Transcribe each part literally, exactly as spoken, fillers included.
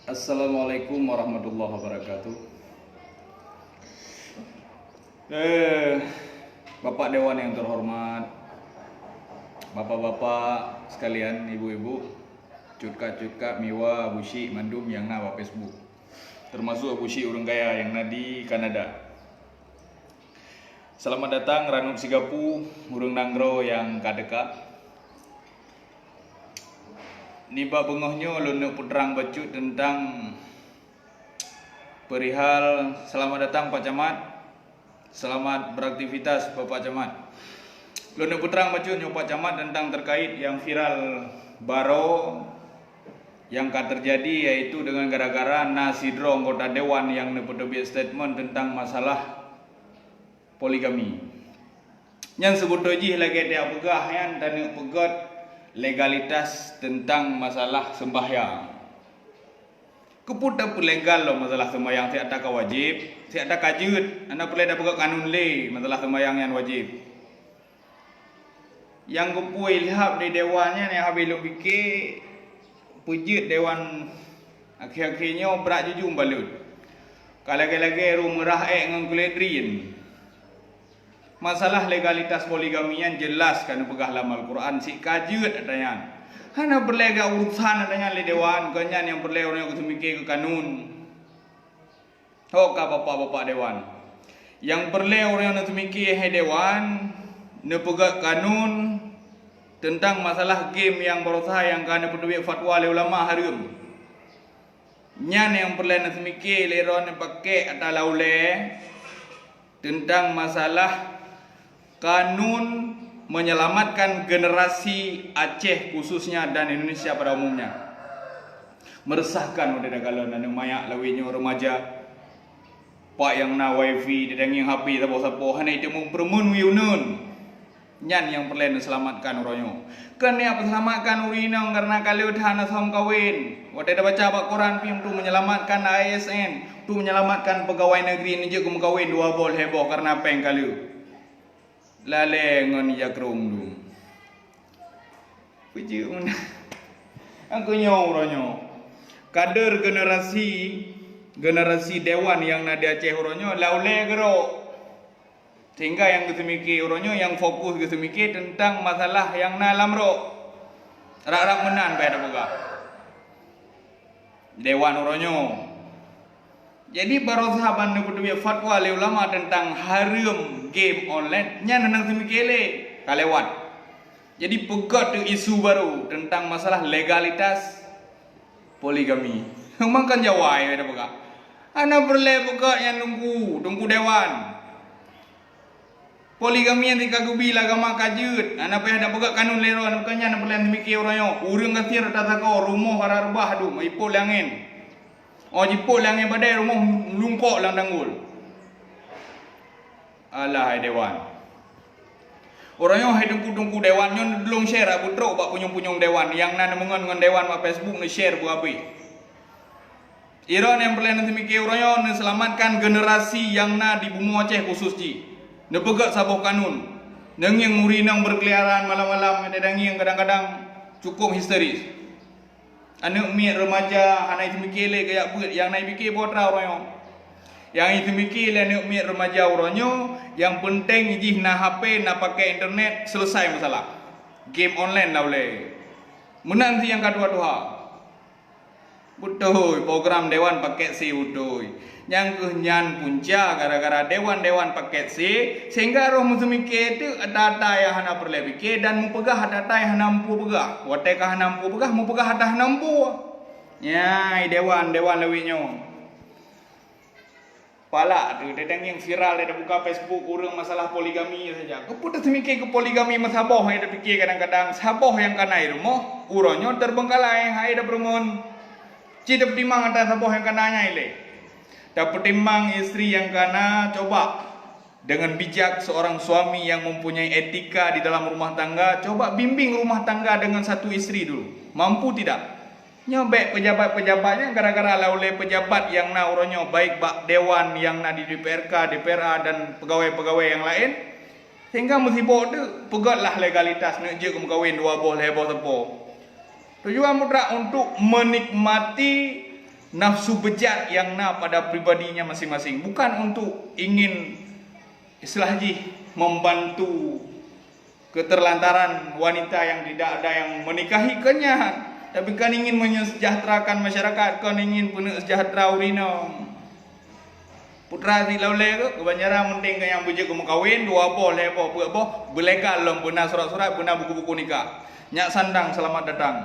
Assalamualaikum warahmatullahi wabarakatuh. Eh, Bapak Dewan yang terhormat, Bapak-bapak sekalian, Ibu-ibu, cutka-cutka, Miwa, Abusyik, mandum nyang na bak Facebook, termasuk Abusyik ureuëng kaya nyang na di Kanada. Selamat datang Ranub Sigapu, ureuëng nanggroe nyang ka teuka. Nibak beungoh nyoe lôn neuk peutrang bacut teuntang perihal, selamat datang Pak Camat, selamat beraktivitas Bapak Camat. Lôn neuk peutrang bacut nyoe Pak Camat teuntang terkait nyang viral baroe nyang ka teujadi, yaitu deungon gara-gara na sidroe anggota dewan nyang neupeuteubiet statement teuntang masalah poligami. Nyan seubeutôi jih lagée tajak peugah nyan taneuk peugét legalitas teuntang masalah seumbahyang. Keupeue tapeulegal lom masalah seumbahyang, siat ka wajéb, siat ka jeuet, hana peureulée tapeugét kanun lé masalah seumbahyang nyan wajéb. Nyang geupeu ilham di dewan nyan nyang habéh lôn pike, peujeuet dewan akhé-akhé nyoe brat jujung balut. Ka lagée-lagée rumeurah ék ngon kulét drien. Masalah legalitas poligami nyan jeulaih ka neupeugah lam Al-Quran, sika jeuet ata nyan. Hana peureulée geuurusan ata nyan lé dewan, kon nyan nyang peureulée ureuëng nyang geuseumiké keu kanun. Ho ka bapak-bapak dewan. Nyang peureulée ureuëng nyang neuseumiké hai dewan, neupeugét kanun teuntang masalah game nyang barosa nyang ka neupeuteubiet fatwa lé ulama hareuem. Nyan nyang peureulée neuseumiké lé droeneuh pakek ata laulée teuntang masalah kanun menyelamatkan generasi Aceh khususnya dan Indonesia pada umumnya. Meresahkan watée takalon aneuk manyak lawét nyoe remaja. Pak nyang na wifi, didangieng H P saboh-saboh, hana jiteumeung peureumeun wiyuneun. Nyan nyang peureulée neuseulamatkan uroe nyoe. Kon neujak peuseulamatkan ureuëng inong kareuna ka lheueh that hana sah meukawen. Watée tabaca bak koran pih untuk menyelamatkan A S N, untuk menyelamatkan pegawai negeri neujeuet keu meukawen dua boh lhée boh kareuna péng ka lheueh. Lalée ngon ija krong dum. Peujeuet meunan. Nyang keu nyoe uroe nyoe. Kader generasi, generasi dewan nyang na di Aceh uroe nyoe laulée geurok. Sehingga nyang geuseumiké uroe nyoe nyang fokus geuseumiké teuntang masalah nyang na lam rok. Rab-rab meunan bak tapeugah. Dewan uroe nyoe. Jadi barosa ban neupeuteubiet fatwa lé ulama teuntang hareuem game online, nyan hana seumiké lé, ka lewat. Jadi peugét isu baru teuntang masalah legalitas poligami. Meukan jawai tapeugah. Hana peureulée peugét nyan teungku, teungku dewan. Poligami nyang ka geubi lé agama ka jeuet, hana payah tapeugét kanun lé droe, meukan nyan peureulée seumiké uroe nyoe. Ureuëng gasien rata sagoe, rumoh hara reubah dum, jipôt lé angén. Oh jipôt lé angén badée, rumoh lungkok lam tanggol. Alah hai dewan. Uroe nyoe hai teungku-teungku dewan nyoe neudulông share beutrok bak punyueng-punyueng dewan nyang na neumeungon ngon dewan bak Facebook neu-share beuabéh. Droeneuh nyang peureulée neuseumiké uroe nyoe neuseulamatkan generasi nyang na di bumoe Aceh khusos jih. Neupeugét saboh kanun. Neungieng ureuëng inong beurkeuliaran malam-malam, dan ngieng kadang-kadang cukup histeris. Aneuk miet remaja hana jiseumiké lé geujak beuet, nyang na jipike boh atra uroe nyoe. Nyang jiseumiké lé aneuk miet remaja uroe nyoe, nyang peunteng jih na H P, na pakai internet, selesai masalah. Game online lah ulée. Meunan si nyang ka tuha-tuha. Beutôi, program dewan paket C beutôi. Nyang keuh nyan punca gara-gara dewan-dewan paket C, sehingga roh meuseumiké teuk ata-ata nyang hana peureulée pike dan meupeugah ata-ata nyang hana muphom peugah. Watée ka hana muphom peugah, meupeugah ata hana muphom. Nyai dewan-dewan lawét nyoe. Palak tu, teudeungieng viral, tabuka Facebook ureuëng masalah poligami saja. Keupeue teuseumiké keu poligami meusaboh hai tapike kadang-kadang, saboh nyang ka na i rumoh, uroe nyoe teubeungkalai hai tapeureumeun. Ci tapeutimang ata saboh nyang ka na nyan ilée. Tapeutimang istri nyang ka na, coba. Dengan bijak seorang suami yang mempunyai etika di dalam rumah tangga, coba bimbing rumah tangga dengan satu istri dulu. Mampu tidak? Nyoe bék pejabat-pejabat nyan gara-gara lah ulée pejabat nyang na uroe nyoe, baik bak dewan nyang na di D P R K, D P R A dan pegawai-pegawai nyang laén, sehingga meusibok teuk peugét lah legalitas neuk jeuet keu meukawen dua boh lhée boh sapo. Tujuan mutlak untuk menikmati nafsu bejat yang na pada pribadinya masing-masing, bukan untuk ingin, istilah jih, membantu keterlantaran wanita yang tidak ada yang menikahi, kon nyan. Tapi kan ingin menyejahterakan masyarakat, kon ingin peuneuk sejahtera ureueng inong. Putra si Laulé ke, keubanjaran meunteng keu nyang beujeuet keu meukawen, dua boh, lhée boh, peuet boh, beulegal lom, beuna surat-surat, beuna buku-buku nikah. Nyak Sandang, selamat datang.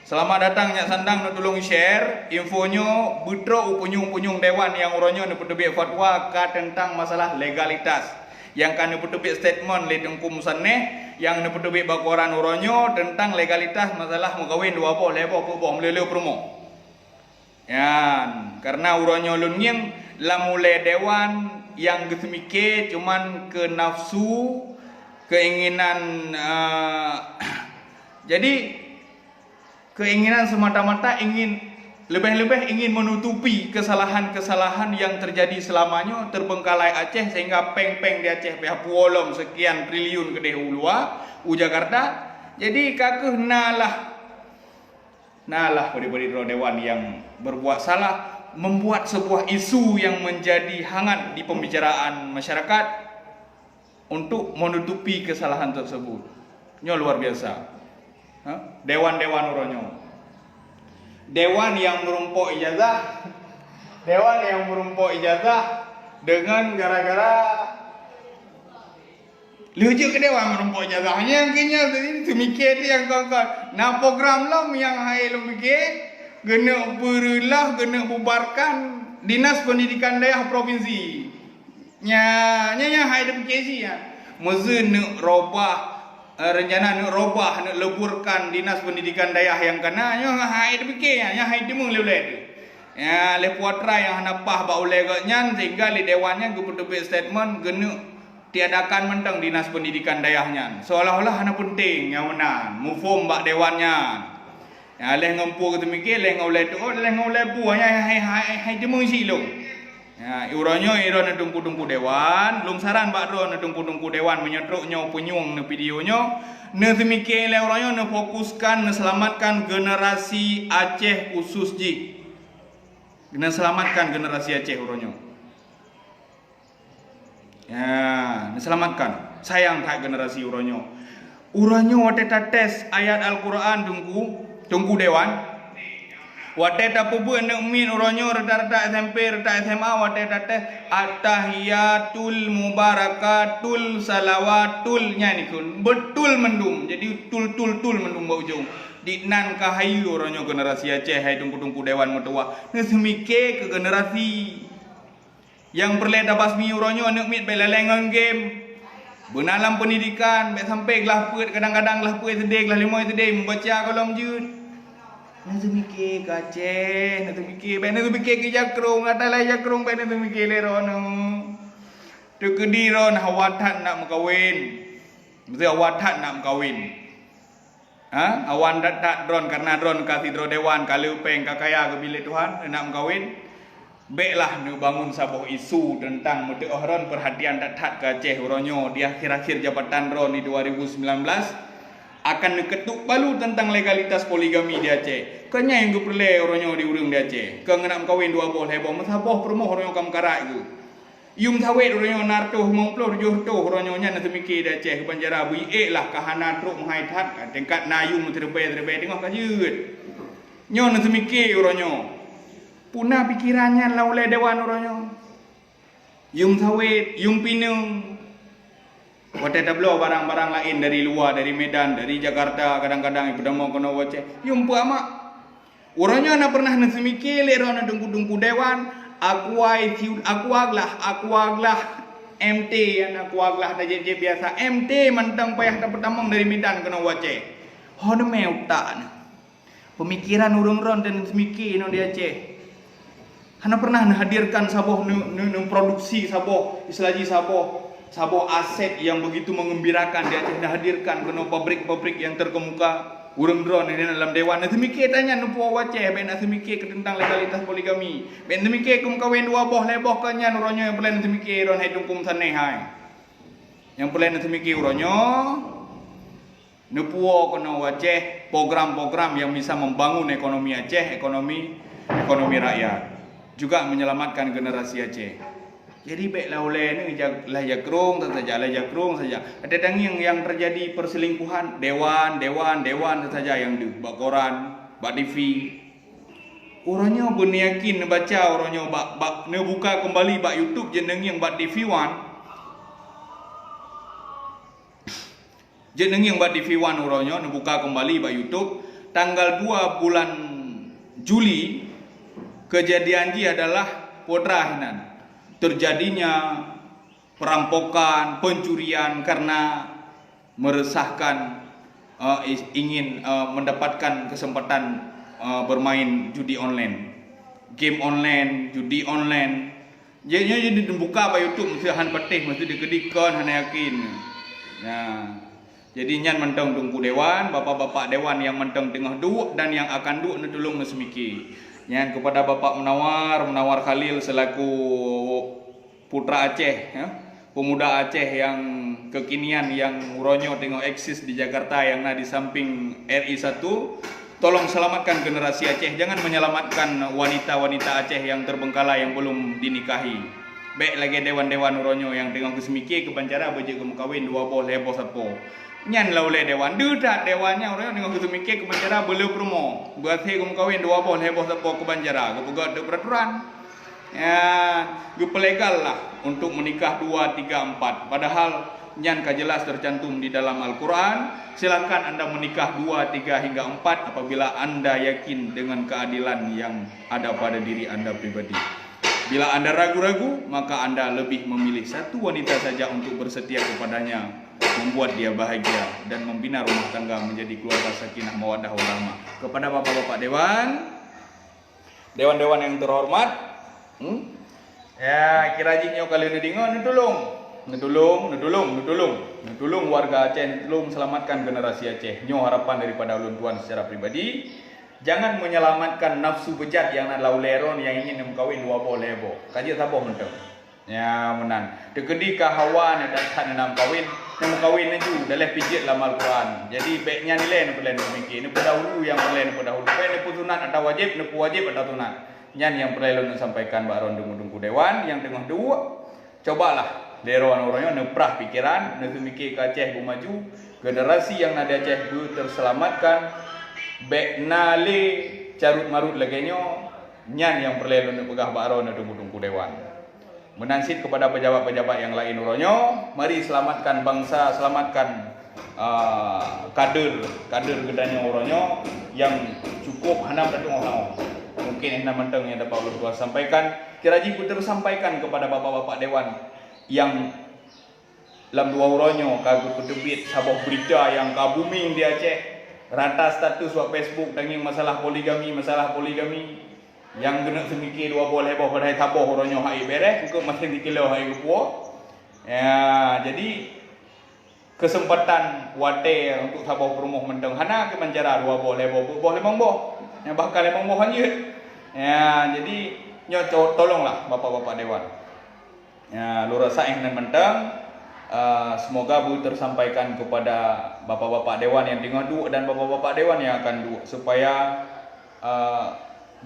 Selamat datang, Nyak Sandang, neutulông share. Info nyoe beutrok u punyueng-punyueng dewan nyang uroe nyoe neupeuteubiet fatwa ka teuntang masalah legalitas. Nyang ka neupeuteubiet statement lé Teungku Musaneh, nyang neupeuteubiet bak koran uroe nyoe teuntang legalitas masalah meukawen dua boh, lhée boh, peuet boh, meulé-lé peurumoh. Nyan, kareuna uroe nyoe lôn ngieng lam ulée dewan nyang geuseumiké cuman keu nafsu, keinginan, eh, jadi keinginan semata-mata ingin, leubeh-leubeh ingin menutupi kesalahan-kesalahan yang terjadi selama nyoe terbengkalai Aceh, sehingga péng-péng di Aceh payah puwoe lom sekian triliun keudeh u luwa, u Jakarta. Jadi ka keuh na lah Nalah bri-bri droe dewan nyang berbuat salah, membuat sebuah isu yang menjadi hangat di pembicaraan masyarakat untuk menutupi kesalahan tersebut. Nyoe luar biasa. Ha? Dewan-dewan uroe nyoe. Dewan yang merumpok ijazah, dewan yang merumpok ijazah dengan gara-gara Lheueh jeuet keu dewan meurumpok ijazah, nyang keu nyan teumiké tiang kon-kon. Na program lom nyang hai lôn piké, geuneuk peureuloh, geuneuk bubarkan Dinas Pendidikan Dayah Provinsi. Nya, nya, nya hai teupiké cit nyan. Meuzeun neuk robah, eh, rencana neuk robah, neuk leburkan Dinas Pendidikan Dayah nyang kana, nyoe hai teupiké nyan, nyan hai teumeung lé ulée teuh. Ya, lé putra nyang hana paih bak ulée gobnyan, sehingga lé dewan nyan geupeuteubiet statement geuneuk tiadakan mantong Dinas Pendidikan Dayah nyan, seolah-olah hana peunteng nyang meunan muphom bak dewan nyan. Ya, lheueh ngon peue geuteumiké, lheueh ngon ulée teuôt, lheueh ngon ulée buet nyan hai, hai, hai teumeung cit lom. Ya, uroe nyoe droeneuh teungku-teungku dewan, lôn saran bak droeneuh teungku-teungku dewan meunyoe trok nyoe peunyueng neuvideo nyoe, neuteumiké lé uroe nyoe neufokuskan neuselamatkan generasi Aceh khusus jih. Neuselamatkan generasi Aceh uroe nyoe. Ya, neuselamatkan. Sayang that generasi uroe nyoe. Uroe nyoe watée tates ayat Al-Quran teungku, teungku dewan. Watée tapeubuet aneuk miet uroe nyoe rata-rata S M P, rata S M A, watée tates at-tahiyatul mubarakatul salawatul nyan ikheun. Betul mandum. Jadi tul, tul, tul mandum bak ujong. Diknan ka hayeue uroe nyoe generasi Aceh hai teungku-teungku dewan meutuwah. Neuseumiké keu generasi. Nyang peureulée tabasmi uroe nyoe aneuk miet bék lalée ngon game. Beuna lam peundidikan, bék sampoe glah peuet, kadang-kadang glah peuet seudeh, glah limong seudeh, meubaca gohlom jeuet. Neuseumiké keu Aceh, neuseumiké, bék neuseumiké keu jakrong, ata lé jakrong bék neuseumiké lé droeneuh. Teukeudi droeneuh hawa that nak meukawen. Meusti hawa that nak meukawen. Ha? Awan that-that droeneuh, kareuna droeneuh ka sidroe dewan, ka le péng, ka kaya geubri lé Tuhan, nak meukawen. Béklah neubangun saboh isu teuntang meuteuoh droeneuh peurhatian that-that keu Aceh uroe nyoe di akhir-akhir jabatan droeneuh di dua ribu sembilan belas akan neukeutuk balu teuntang legalitas poligami di Aceh. Kon nyan nyang geupeureulée uroe nyoe di ureuëng di Aceh. Kon nak meukawen dua boh, lhée boh, meusaboh peurumoh uroe nyoe ka meukarat geuh. Yum sawét uroe nyoe na reutôh limong ploh, tujoh reutôh uroe nyoe nyan neuseumiké di Aceh keubanjara beuiék lah ka hana trok meuhai that, ka tingkat na yum teureubée-teureubée teungoh ka jeuet. Nyoe neuseumiké uroe nyoe. Puna pikeran nyan lam ulée dewan uroe nyoe. Yum sawét, yum pineung. Watée tabloe barang-barang laén dari luwa, dari Medan, dari Jakarta, kadang-kadang ipeutamong keunoe u Aceh. Yum peue amak. Uroe nyoe na pernah neuseumiké lé droeneuh teungku-teungku dewan, aqua isu, aqua glah, aqua glah M T, nyang aqua glah tajép-jép biasa, M T mantong payah tapeutamong dari Medan keunoe u Aceh. Ho neumé utak neuh. Pemikiran ureuëng droen dan neuseumiké inoe di Aceh. Hana pernah neuhadirkan saboh neu-, neu-, neuproduksi saboh, istilah jih saboh, saboh aset yang begitu mengembirakan di Aceh, neuhadirkan keunoe pabrik-pabrik yang terkemuka. Ureuëng droen di dalam dewan, neuseumiké tanyan neupeuwoe u Aceh, bék neuseumiké keu teuntang legalitas poligami. Bék neuseumiké keu meukawen dua boh, lhée boh, kon nyan uroe nyoe nyang peureulée neuseumiké droen hai teungku meusanéh hai. Nyang peureulée neuseumiké uroe nyoe, Neupuwoe keunoe u Aceh program-program yang bisa membangun ekonomi Aceh, ekonomi, ekonomi rakyat, juga menyelamatkan generasi Aceh. Jadi bèk lah ulèe ni ja-, lah jakrong saja, lah jakrong saja. Ada tangieng yang terjadi perselingkuhan, dewan, dewan, dewan saja yang deuh bak koran, bak T V. Uroe nyoe beuneuyakin neubaca, uroe nyoe bak, bak neubuka kembali bak YouTube, jeuet neungieng bak T V One. Jeuet neungieng bak T V One uroe nyoe, neubuka kembali bak YouTube. Tanggal dua bulan Juli, kejadian jih adalah Putra hinan. Terjadinya perampokan, pencurian karena meresahkan, eh, is-, ingin, eh, mendapatkan kesempatan, eh, bermain judi online. Game online, judi online. Jadi, jadi dibuka bak YouTube, mesti han patéh, mesti dikeudi kon, hana yakin. Nah, jadi nyan mantong Teungku Dewan, bapak-bapak Dewan yang mantong teungoh duek dan yang akan duek, neutulông neuseumike. Nyan kepada Bapak Munawar, Munawar Khalil selaku putra Aceh, ya, pemuda Aceh yang kekinian yang uroe nyoe teungoh eksis di Jakarta yang na di samping R I satu. Tolong selamatkan generasi Aceh, jangan menyelamatkan wanita-wanita Aceh yang terbengkalai yang belum dinikahi. Bèk lagèe dewan-dewan uroe nyoe nyang teungoh geuseumike keuban cara beujeuet geumeukawen dua boh lhèe boh sapo. Nyan lah ulèe dewan. Deuh that dewan nyan uroe nyoe teungoh geuseumike keuban cara beuleuh peurumoh. Beuakhé geumeukawen dua boh lhèe boh sapo keuban cara. Geupeugöt deuh peuraturan. Ya, geupeulegal lah untuk menikah dua, tiga, empat. Padahal nyan ka jelas tercantum di dalam Al-Quran. Silakan anda menikah dua, tiga hingga empat apabila anda yakin dengan keadilan yang ada pada diri anda pribadi. Bila anda ragu-ragu, maka anda lebih memilih satu wanita saja untuk bersetia kepadanya, membuat dia bahagia dan membina rumah tangga menjadi keluarga sakinah mawaddah warahmah. Kepada bapak-bapak dewan, dewan-dewan yang terhormat, hmm? Ya, kira jih nyoe kali neudeungoe, neutulông. Neutulông, neutulông, neutulông. Neutulông warga Aceh, neutulông selamatkan generasi Aceh. Nyoe harapan daripada ulôn tuan secara pribadi. Jangan menyelamatkan nafsu bejat yang na lam ulèe droeneuh yang ingin neumeukawen dua boh lhèe boh. Ka jeuet saboh mantong. Ya, meunan. Teukeudi ka hawa neuh that-that neunameukawen, neumeukawen laju, daleh pih jeuet lam Al-Quran. Jadi, bèk nyan ilèe neupeureulèe neupeumiké, neupeudahulu nyang peureulèe neupeudahulu. Bèk neupeusunat ata wajéb, neupeuwajéb ata sunat. Nyan nyang peureulèe lôn sampaikan bak droeneuh Teungku Dewan nyang teungoh duek. Cobalah, lé droeneuh uroe nyoe neuprah pikeran, neuseumike keu Aceh beumaju, generasi nyang na di Aceh beuteuselamatkan, bèk na lé carôt-marôt lagèe nyoe, nyan nyang peureulèe lôn neupeugah bak droeneuh Teungku-teungku Dewan. Meunan cit keupada pejabat-pejabat nyang laén uroe nyoe, mari selamatkan bansa, selamatkan, ah, kader, kader geutanyoe uroe nyoe nyang cukup hana meutateuong-tateuong. Mungkin hana mantong nyang dapat ulôn sampaikan. Kira jih beuteusampaikan kepada bapak-bapak dewan nyang lam dua uroe nyoe ka geupeuteubiet saboh beurita nyang ka booming di Aceh. Rata status bak Facebook tangieng masalah poligami, masalah poligami. Nyang geuneuk seumike dua boh lhèe boh padahai saboh uroe nyoe hai bèrèh, eungkôt maséng sikilo hai geupuwoe. Ya, jadi keuseumpatan watèe untuk saboh peurumoh mantong hana keuman cara dua boh, lhèe boh, peuet boh, limong boh. Nyang bahkan limong boh han jeuet. Ya, jadi nyoe to-, tolonglah bapak-bapak dewan. Ya, lôn rasa nyang nan mantong, eh, semoga beuteursampaikan kepada bapak-bapak dewan nyang teungoh duek dan bapak-bapak dewan nyang akan duek, supaya, eh,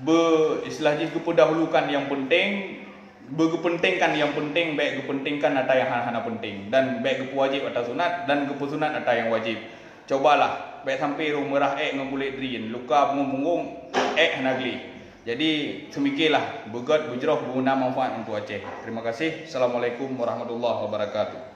be-, istilah jih geupeudahulukan nyang penting, beugeupentingkan nyang penting, bèk geupentingkan ata nyang hana-hana penting, dan bèk geupeuwajéb ata sunat dan geupeusunat ata nyang wajéb. Cobalah, bèk sampai roh meurah èk ngon kulét drien, luka bungong-bungong èk hana gleh. Jadi, seumikelah, beugöt, beujroh, beuguna manfaat untuk Aceh. Terima kasih. Assalamualaikum warahmatullahi wabarakatuh.